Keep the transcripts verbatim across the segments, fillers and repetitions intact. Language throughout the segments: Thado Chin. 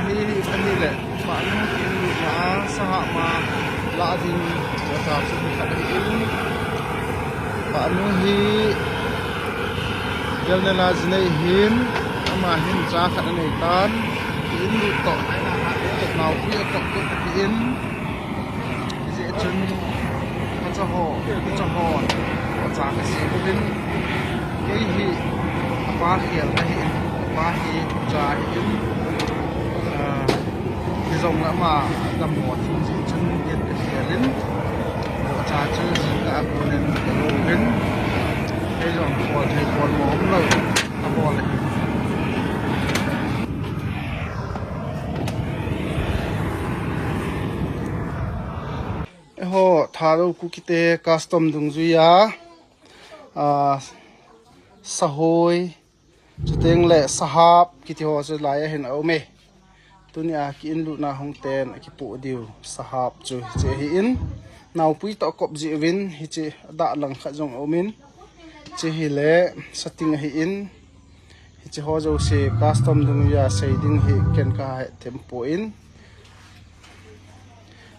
Hi, ani le, panu in na sahap ma la ding, wata su khat in. Panu hi, Jalnela jinei hin, ama hin cha khat anei tan, in lu to, nau pi to ko in. Hijeh chun, kacha ho, kacha ho, kacha kasei uvin. Kei hi, apa khel kahi, apa hi, cha hi, ah, hijong lama, dammo thim jeh chun, kei kakhel in. Kacha chu, jingkah a konin, kalo uvin. Kei jong, bol thei, bol mo, umlou, kabol e. Eiho, Thadou Kukite custom dungjuia, ah, sahoi, chuteng le sahap, kiti ho chu lai a hin a um e. Tunia ki inlutna hung ten, akipoh diu, sahap chu, hiche hi in. Naupui toh kop jeh uvin, hiche dah lang khat jong a um in. Hiche hi le, sating ahi in. Hiche ho jouse custom dungjuia sei ding hi ken kahe them poi.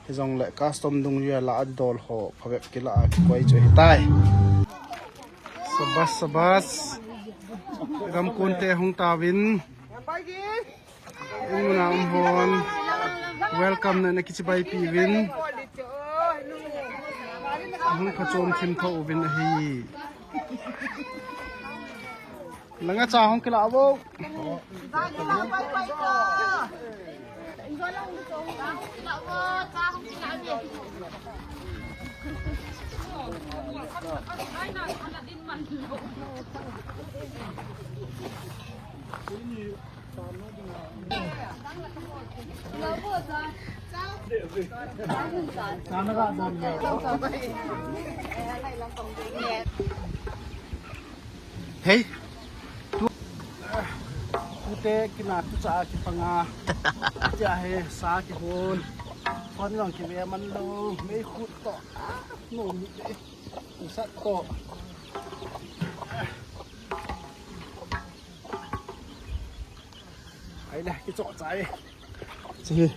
Hijongle custom dungjuia la a dol ho phabep kila a kikoi chu hitai. Sabas, sabas. Gamkon te hung tauvin. Inmuna um hon. Welcome na, na kichibai pi uvin. Hung phachom thim tho uvin ahi. Langa cha hung kila vo. Hei. Tu, tute kina tu cha kipanga. Tia he sa kihon. Phone lang kive man lou. Mei khut to. No mi te. Sat to. Ai le, kicho chai. Chi.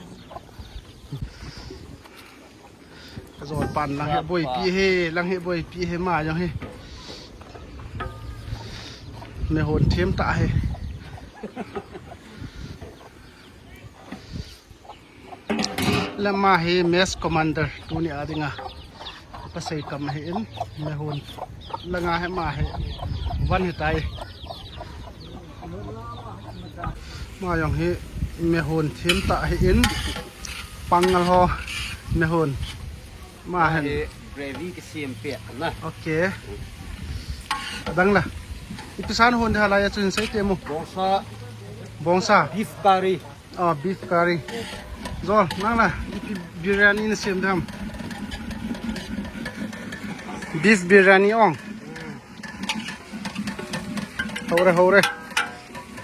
Kajol pan lang he boipi he, lang he boipi he ma jong he. Me hon them ta he. Lama hi mess commander tuni a dinga. Pasei kam hi in, me hon. Langa hi ma hi. Van hi tai. Ma jong hi me hon them ta hi in. Pangal ho me hon. Ma hi. Hi gravy kisem pet na. Okay. Adang la. Ipi san hon de hala ya chun sei te mo. Bongsa. Bongsa. Beef curry. Oh, beef curry. Jol, nang la, ipi biryani na sem dam. Beef biryani ong. Hore, hore.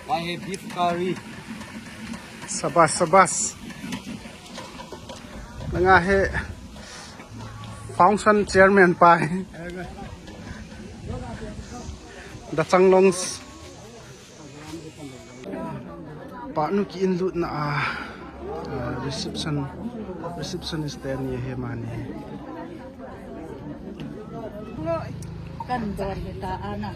Why he beef curry? Sabas, sabas. Langa he function chairman pa he. Da Changlongs. Panu ki inlutna a, ah, reception, receptionist te ni he mani. Kan don ta ana.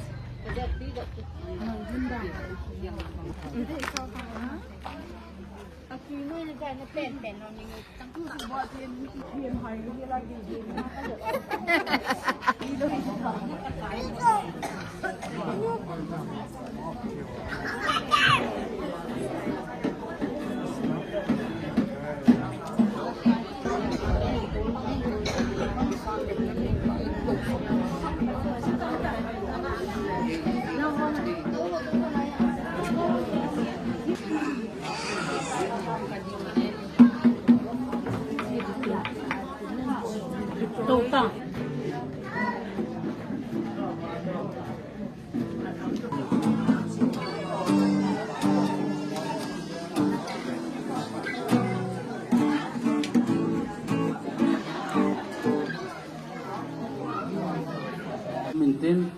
Min tin,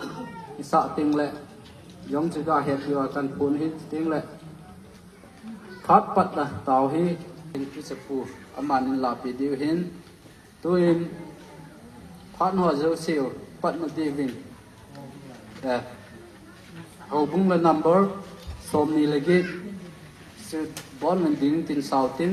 i sah ting le, jong chi ka het diu a kan phun hi ting le. Phat patna tao hi in kisapu aman in lapi diu hin. Tuin phat ho jouse u patna diuvin, eh, houbung la number somni le get, sut bon man ding tin sautin.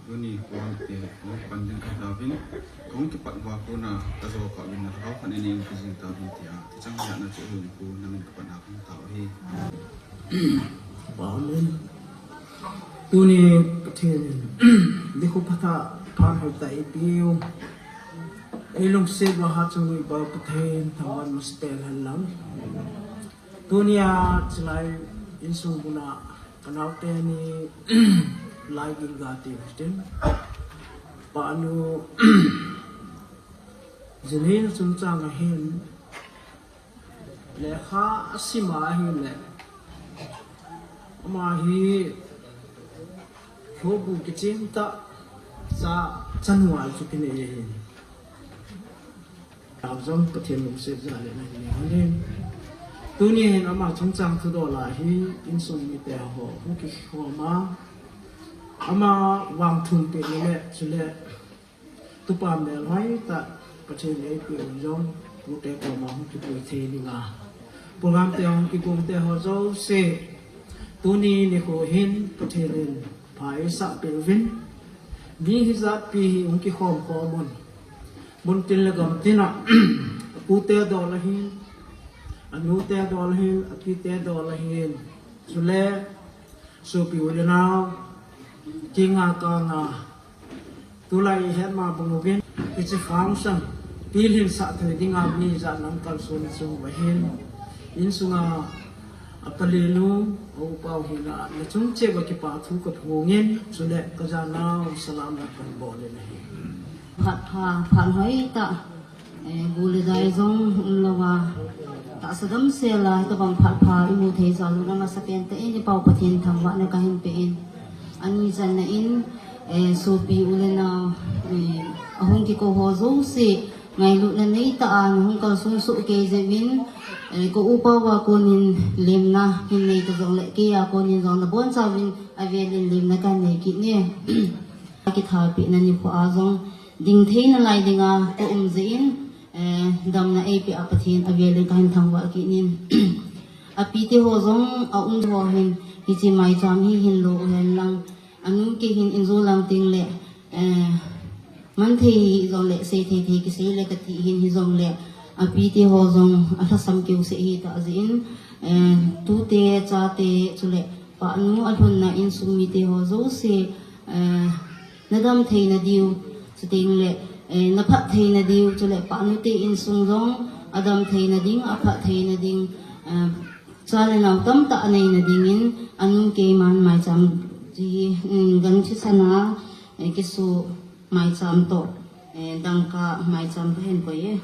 Tuni kong te, kong kipan ding khat uvin, kong kipat uva kona, kajo kah uvin na lhagao khat in eipeh jing tauvin tia, tichang jat na chu hung ku nangin kapan a kong tao hi. Amen. Tuni Pathen in, nikho phatah phat hoitah eipeh u. Eilungset uva hachang uva Pathen thangvah in masapel hen lang. Tunia chilai insung muna kanaote ni lai gilga te tin. Panu Jilin chungchang a hin lekha asima ahile. Ama hi lhobu kichim tah cha chanu a chu kinei ahin. Tao jong Pathen lungset jal in ahin. Tuni hin ama chungchang thudol a hi insung mite ho hung kikhom a. Ama vang thum peh le chule tupa melhoi tah Pathen eipeh u jong tute koma hung kipui thei ding a. Program te hung kigong te ho jouse. Tuni nikho hin Pathen in pha eisah peh uvin. Mi hijat pi hi hung kikhom khom un. Mun tin le gam tin a, apute dol ahin, anute dol ahin, apite dol ahin. Chule, sopi u le nao, kinga kanga, tulai ihet ma bang uvin, hiche function, pilhin sah thei dinga mi ijat lam kalson chung uva hin, insunga, apalenu, aupau hina, nachung cheh uva kipa thu kaphong in, chule kajanau salam la kabol in ahi. Phat pha, phat hoitah, eh, bu le dai jong umlouva, tahsa damsel a, hitobang phat pha imu thei jal u na masapen tah in, i Pau Pathen thangvahna kahin pe in. Ani channa in, eh, sopi u le nao, eh, ahung kikou ho jouse, ngailutna neitah a, nahung kalson soh kei jeh uvin, eh, ka upa uva konin lemna hin nei ta jongle, keiya konin jong nabonchauvin avelin lemna kahin nei kit e. Akithapeh na nikho a jong, ding theina lai dinga ka um jeh in, eh, damna eipeh a Pathen avelin kahin thangvah kit in. Apite ho jong aum ho hin, hiche maicham hi hinlo uhen lang, anu kei hin injo lang tengle, eh, man thei hijongle, sei thei thei kisei le kati hin hijongle, apite ho jong alhasam keu seh hitah jeh in, eh, tute, chate, chule, panu alhunna insung mite ho jouse, eh, nadam theina diu, chutengle, eh, naphat theina diu, chule, panu te insung jong, adam theina ding, aphat theina ding, eh, cha le nao tamtah aneina dingin, anu keiman maicham chi, mm, gan thisan a, eh, kisu maicham toh, eh, dangka maicham kahin koi e.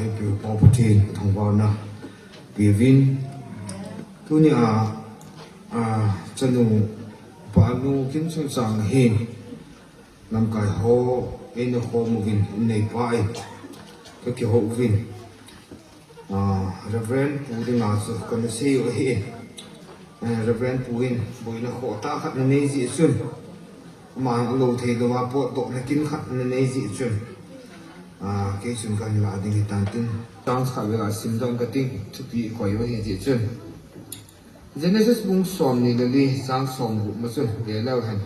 Thank you, Pa Pathen, thangvahna peuvin. Tunia, a, chanu, panu, Kimchungchang hin, lamkai ho, eina khom uvin, inneipa in, kakihou uvin. A, Reverend Pu dinga chu kana sei u ahi. Eh, Reverend Pu in boina khoh tah khat nanei jeh chun, aman alou thei louva potdohna kin khat nanei jeh chun, a, kei chun kahin lah ding hitan tin, chang khat vela simdoh kating, thupi koi u ahi jeh chun. Genesis bung somni le li, chang somgup ma chun ve leu hen.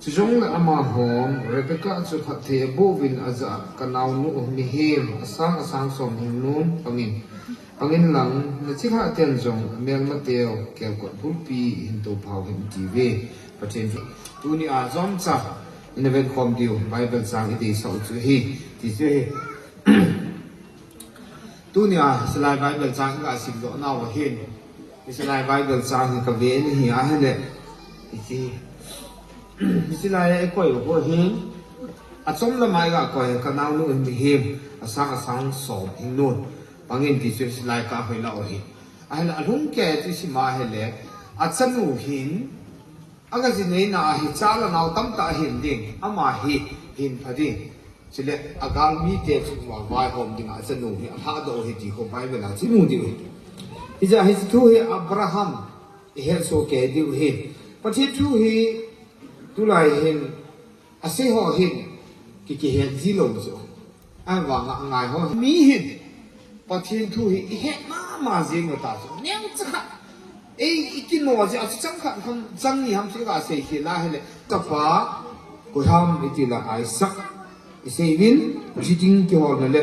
Chujongle amahon Rebekah chu phatthei aboh uvin ajah a, ka naonu mihem asang asang som hingnun pangin, pangin lang, nachilhah ten jong amelmateu kelkot bulpi hin tophau hen atiuve. Pathen tunia jomcha ina vet khom diu Bible chang ideisah u chu ahi, ti chu ahi. Tunia, hiche lai Bible chang hi kasimdoh nau ahin. Hiche lai Bible chang hi kave nahi ahile, hiche, hiche lai a ikoi u ahin. Achom lama iga koi, ka naonu mihem asang asang som hingnun pangin ti chu hiche lai kahoilah u ahi. Ahile alhumkei chu isim ahile, achanu hin, aga jineina a hi cha le nao tamtah ahin ding, ama hi hin pha ding. Chule agalmite chunga vaihom dinga achanu hi alhadoh u ahi ti kho Bible a chu imu diu ahi. Hijeh a hiche thu hi Abraham ihet soh kei diu ahi. Pathen thu hi tulai hin asei ho hin ki, kihet ji lou chu. Ahivanga angai ho mi hin Pathen thu hi ihet mama jeng u ta chu, neocha khat ei ikino jeh a chu chang khat ham, chang ni ham chu iga seikhel a ahile, chapa koiham itile Isaac iseiuvin, jiding kiholna le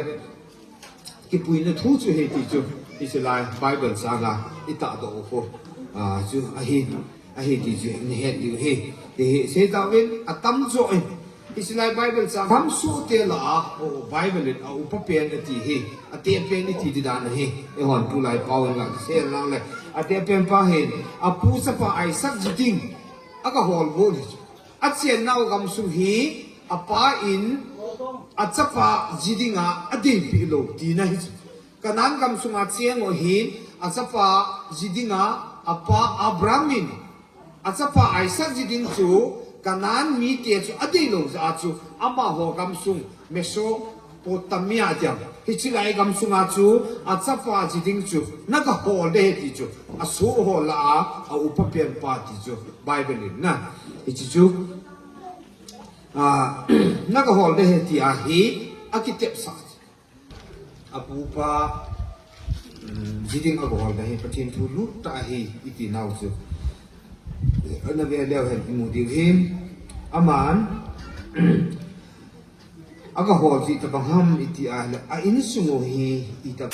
kipuina thu chu ahi ti chu hiche lai Bible changa itahdoh u kho, a, chu ahi, ahi ti chu nahet diu ahi. Hiche hi seitauvin, atamjo in hiche lai Bible chang gamsohte lah a, o, Bible in aupa pen ati hi, atehpen iti di dan ahi. Eihon tulai pao in la kisei lang le, atehpen pa hin apu chapa Isaac jiding aga hol got hi chu. Achennau gamsung hi apa in achapa jidinga adeipeh lou tina hi chu. Canaan gamsunga cheng u hin achapa jidinga apa Abraham in achapa Isaac jiding chu Canaan mite chu adeilou jeh a chu amaho gamsung Mesopotamia tia hiche lai gamsunga chu achapa jiding chu naga hol ding ahi ti chu, asoh hol lah a, aupa pen pa ti chu Bible in na, hiche chu, a, naga hol ding ahi tia hi akitepsah. Apupa, um, jiding aga hol ding ahi, Pathen thu lut tah ahi iti nau chu. Ana ve leu hen imu diu ahi. Aman aga hol ji tabang ham iti ahile, a insung u hi ita.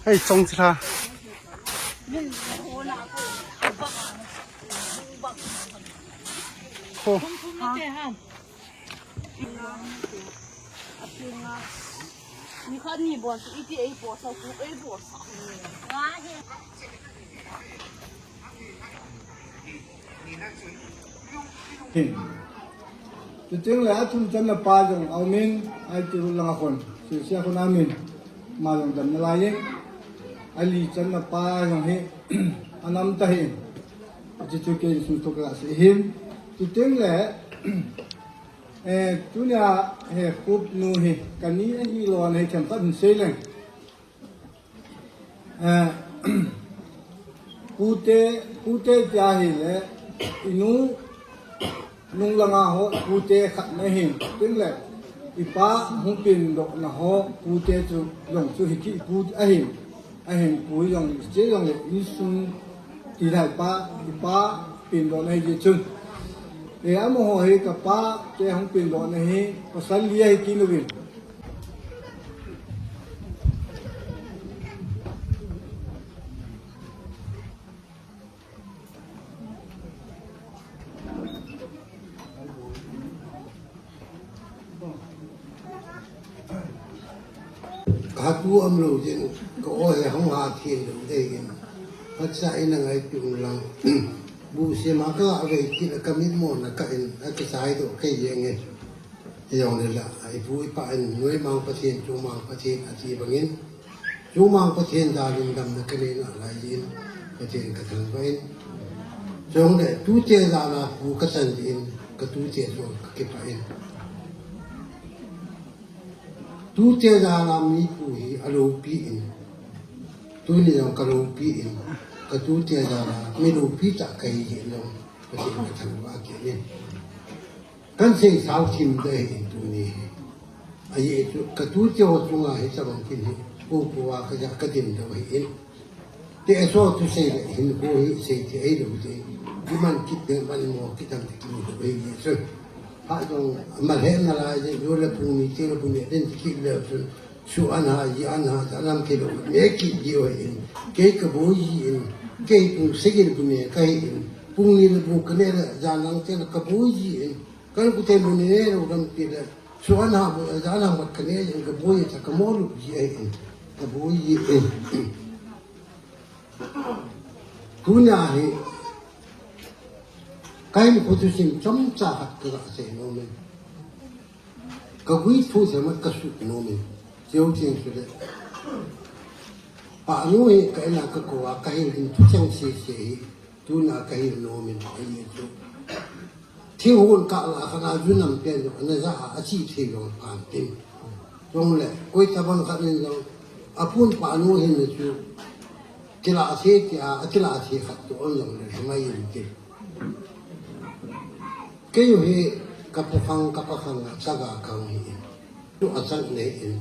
Hei, chong chila. Ko. Ni khat ni bol su iti ei bol sa ku ei bol sa. Hin. Chuteng le athum channa pa jong aumin, aiti ru langa khun, sisia khun amin, ama jong damna lai e. Ali channa pa jong hi, anam ta hi. Achu chu kei sung thuk la si hin. Chuteng le, eh, tunia he kup nu hi, kani ahi lou na hi themkhat hin sei leng. Eh, pute, pute tia hile, inu, nung langa ho, pute khat na hin, tin le, ipa, hung pin doh na ho, pute chu, jong chu hiki pu ahin, ahin pu jong, che jong le, insung, ti lai pa, ipa, pin doh na hi chun. E amaho hi kapa, che hung pin doh na hi, pasal li ahi kinu vin. Ka tu am lo din, ka o he hong ha thien lo de gin. Phatsa ina ngai tu lang. Bu sema ka vei kit a ka mitmo na ka in a kisai doh kei jeng in. Ijong le la, ipu ipa in, Noimang Pathen, Chungmang Pathen ati bangin, Chungmang Pathen jalin damna ka nei nalai jin, Pathen ka thangvah in. Chule, tute jala pu ka chan jin, ka tute jong ka kipah in. Tute jala mi pu hi aloupi in. Tuni jong ka loupi in. Ka tute jala mi loupi tah ka hi jeh in jong, Pathen ka thangvah kit in. Kan seisao thim ding ahi in tuni hi. Ajeh chu ka tute ho chunga hi chabang kin hi. Pu pu a ka ja ka dim ding ahi in. Te so tu sei le hin ko hi sei te ei lo te. Di man kit ding man mo kit dang te kin lo ei ni so. Ha jong mal he na lai je yo le pung ni te le pung ni den kit le so. Su an ha ji an ha ta lam ke lo ne kit ji o in. Kei ka bo ji in. Kei pung se ke bu ne ka hi in. Pung ni le bu ka ne le ja nang te le ka bo ji in. Ka ku te bu ne lo ram ti le. Su an ha bu ja nang mat ka ne in ka bo ji ta ka mo lu ji ai in. Ka bo ji in. Tuna hi, ka hinkho thusim chomcha khat ka ga sei nom in. Ka gui thu se mat ka sut nom in. Cheu cheng su le. Pa nu hi ka ina ka ko a ka hil in thu chang se se hi. Tuna ka hil nom in. Ai ye chu. Thing hon kah lah khat a ju nam pen jong ana ja a, a chi thei jong phan tin. Jong le, koi tabang khat nin jong, a pun pa nu hin le chu, kila a thei ti a, a kila a thei khat tu on jong le, mai in tin. Kei u hi, ka pa khang, ka pa khang a, chaga kang hi in. Tu a chang le in.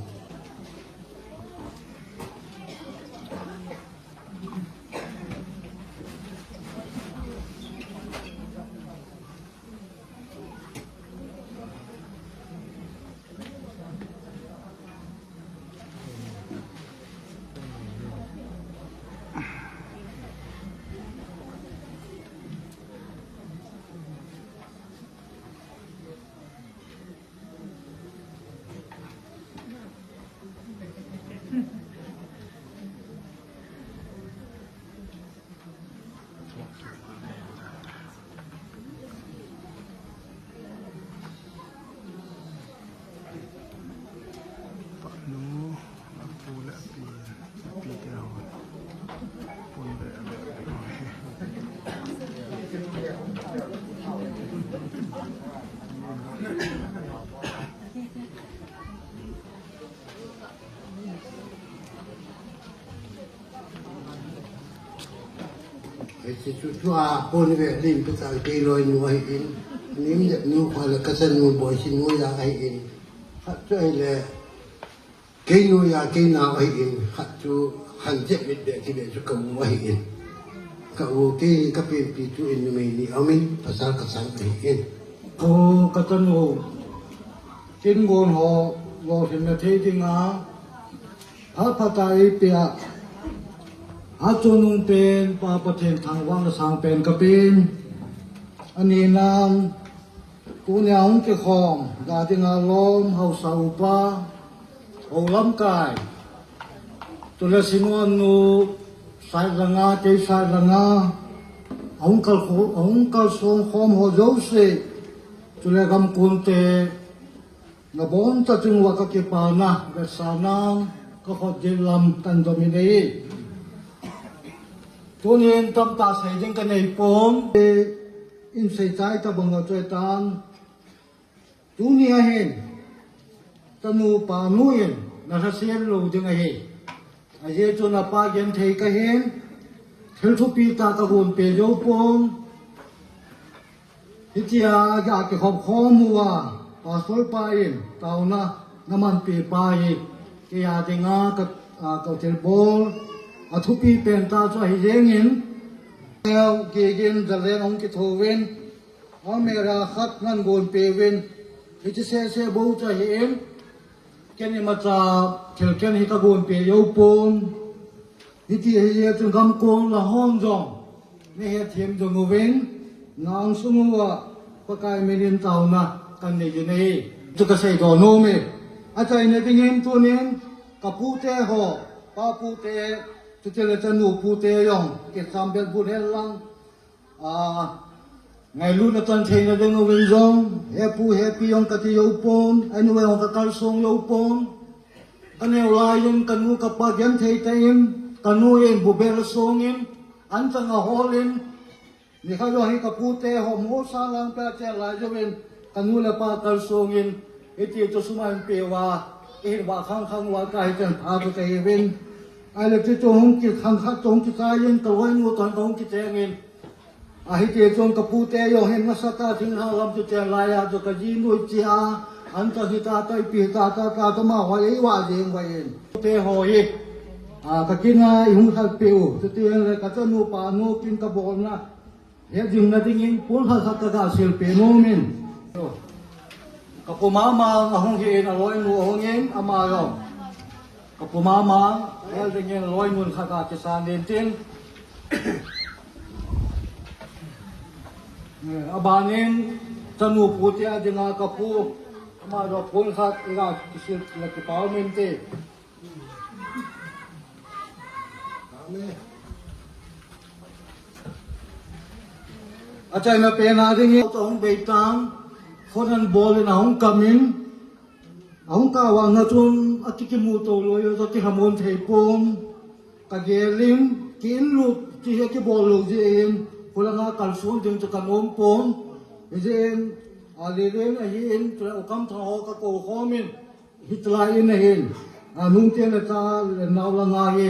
Hiche chu tua pon ve lim pe ta kei loi nu ahi in. Nim jep nu kha le ka chan nu boi si nu ja ahi in. Khat chu ahi le kei nu ja kei nao ahi in. Khat chu han jep mit be ti be chu ka u ahi in. Ka u kei ka pen pi chu in numei ni aum in pasal ka sang ahi in. Ko ka chan u tin gon ho lo hin na thei ding a. Phat phat a eipeh a, ha chungnung pen, Pa Pathen thangvahna sangpen kapen. Anina, tunia hung kikhom, ga dinga lom, haosa upa, hou lamkai. Chule Sinwanu, side langa, kei side langa, ahung kal kho-, ahung kalsong khom ho jouse. Chule gamkunte, naboncha chunguva kakipana, vetsahnan, kakhut gel lam kan domin ahi. Tunin tamtah sei ding kanei pon. In seichai tabang a choi tan. Tunia hin, tanu panu in, nalhasel lou ding ahi. Ajeh chu napa genthei kahin, thil thupi tah kagonpeh jou pon. Hitia, aga kikhop khom uva, Pastor pa in, taona, namanpeh pa hi, kei a dinga ka, a, ka thilbol, athupi pen tah chu ahi jengin, Neo, Gigin, Zalen, ahung kithouvin, almirah khat nagonpeh uvin, hiche sese bou chu ahin, ken imacha thil ken hi kagonpeh jou pon. Hiti ahi jeh chun gamkon la hon jong, nahethem jong uvin, nang sung uva, Pakai minin taona, kanei jin ahi. Chu kasei doh nom e. Achaina dingin tunin, kapute ho, papute, chutile chanu pute jong, kisam bel bu hen lang. A, ngailutna chan theina ding uvin jong, he pu, he pi jong kati jou pon, anyway jong kakalsong jou pon. Kaneo lai in kanu kapa genthei tah in, kanu in bubel song in, anchang ahol in, nikhat jong hi kapute ho mo sa lang pa chen lai jouvin, kanu le pa kalsong in, hiti chu sum ahin peuva, ihin vah khang khang uva kahi chen pha chu kahiuvin. Ahile chuchu hung kikhang khat chu hung kichai in, kaloinu toh kahung kicheng in. Ahiti chun kapute jong hin nasatah a thinglhang lam chu chen lai a chu kajinu hiche a, anchang hita tah, ipi hita tah, tah tah amaho eivah jeng uvin. Pute ho hi, a, kakin a ihung lhatpeh u, chuti le kachanupa nu kin kabolna hetjingna dingin pon khat khat kaga silpeh nom in. Kapu Mamang ahung hi in, aloinu ahung in, ama jong kapu Mamang, hetjingin aloinun khat a kisan in tin. Abanin chanu pute a dinga kapu, ama jong pon khat iga kisil le kipah um inte. Achaina pen a dingin ahung beitan, phone ahin bol in ahung kam in, ahung kah vang a chun akikimuto loi, akilhamon thei pon, kagel in, ki-in lut, ti hi akibol lou jeh in, khulanga kalson ding chu kanom pon, hijeh in, a, Lelen ahin, chule U Kamthang ho kakou khom in, hiche lai in ahin, a, nungte le cha le nao langa hi,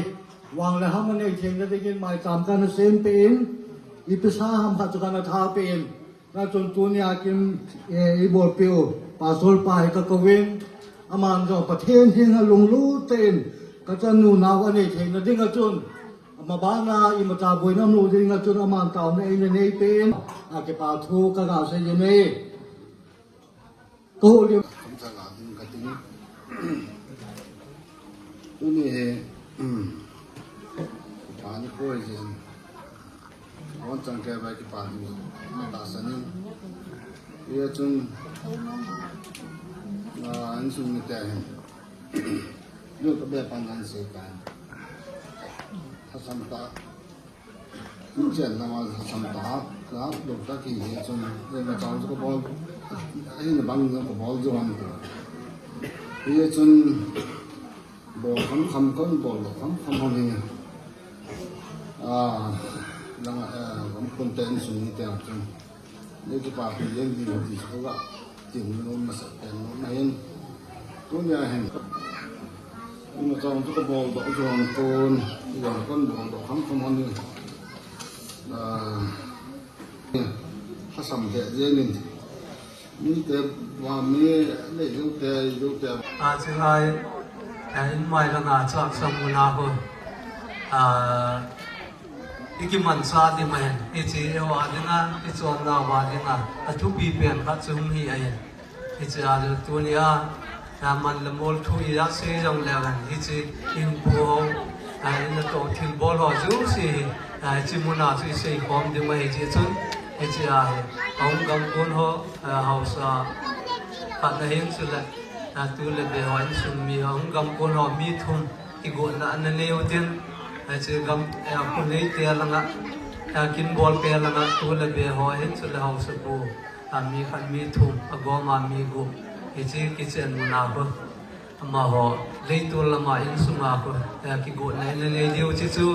vang le ham anei theina dingin maicham kana sempeh in, ipi sa ham khat chu kana thapeh in, hijeh chun tunia kin, eh, ibolpeh u, Pastor pa hi kakouvin, aman jong Pathen henga lunglut tah in, kachanu nao anei theina dinga chun, ama bana imacha boina umlou dinga chun, aman taona eina neipeh in, a, kipa thu kaga sei jin ahi. Kahoulim. Kamcha la ding katin. Tuni hi, kipa nikho ahin. Abonchan kei vai kipa ding tahsan in. Hijeh chun, a, insung mite hin, lut kabe pan ahin sei tan. Lhasam tah. Chen lama lhasam tah, ka lou tah kiti chun, le ma chang chu kabol, ahina bang jong kabol jo ham ti. Hijeh chun, bol kham kham kon bol lou kham kham ham hi. A, langa, eh, gamkhun te insung mite chun. Nei kipapi jeng ding ti chu kaga tin nom masat pen nom ahin. Tunia hin. Ima chang chu kabol doh jong pon, jong kon bol doh kham kham ahi. Ah, lhasam lheh jeng in. Mite, va mi, nei joute, joute. A, chulai, a, in mai langa chu aksang muna ho. A, I kimanchah ding ahin, hiche eiho a dinga, i chonna uva dinga, athupi pen khat chu hung hi ahin. Hiche a tunia, a, man le mol thu i a sei jong le ahin, hiche i hung pu ho, a, i natoh thilbol ho jouse hi, a, hiche muna chu i seikhom ding ahi jeh chun, hiche a hi, a hung gamkon ho, a, haosa, khat na hin chule, a, tu le be ho insung mi, a hung gamkon ho mi thum, kigotna ana nei u tin, hiche gam, eh, khonei te langa, eh, kin bol te langa, tu le be ho hin chule haosapu, a mi khat mi thum, agom a mi gup. Hiche kichen muna khu, amaho, leitol lama insunga khu, eh, kigotna ana nei diu hiche chu,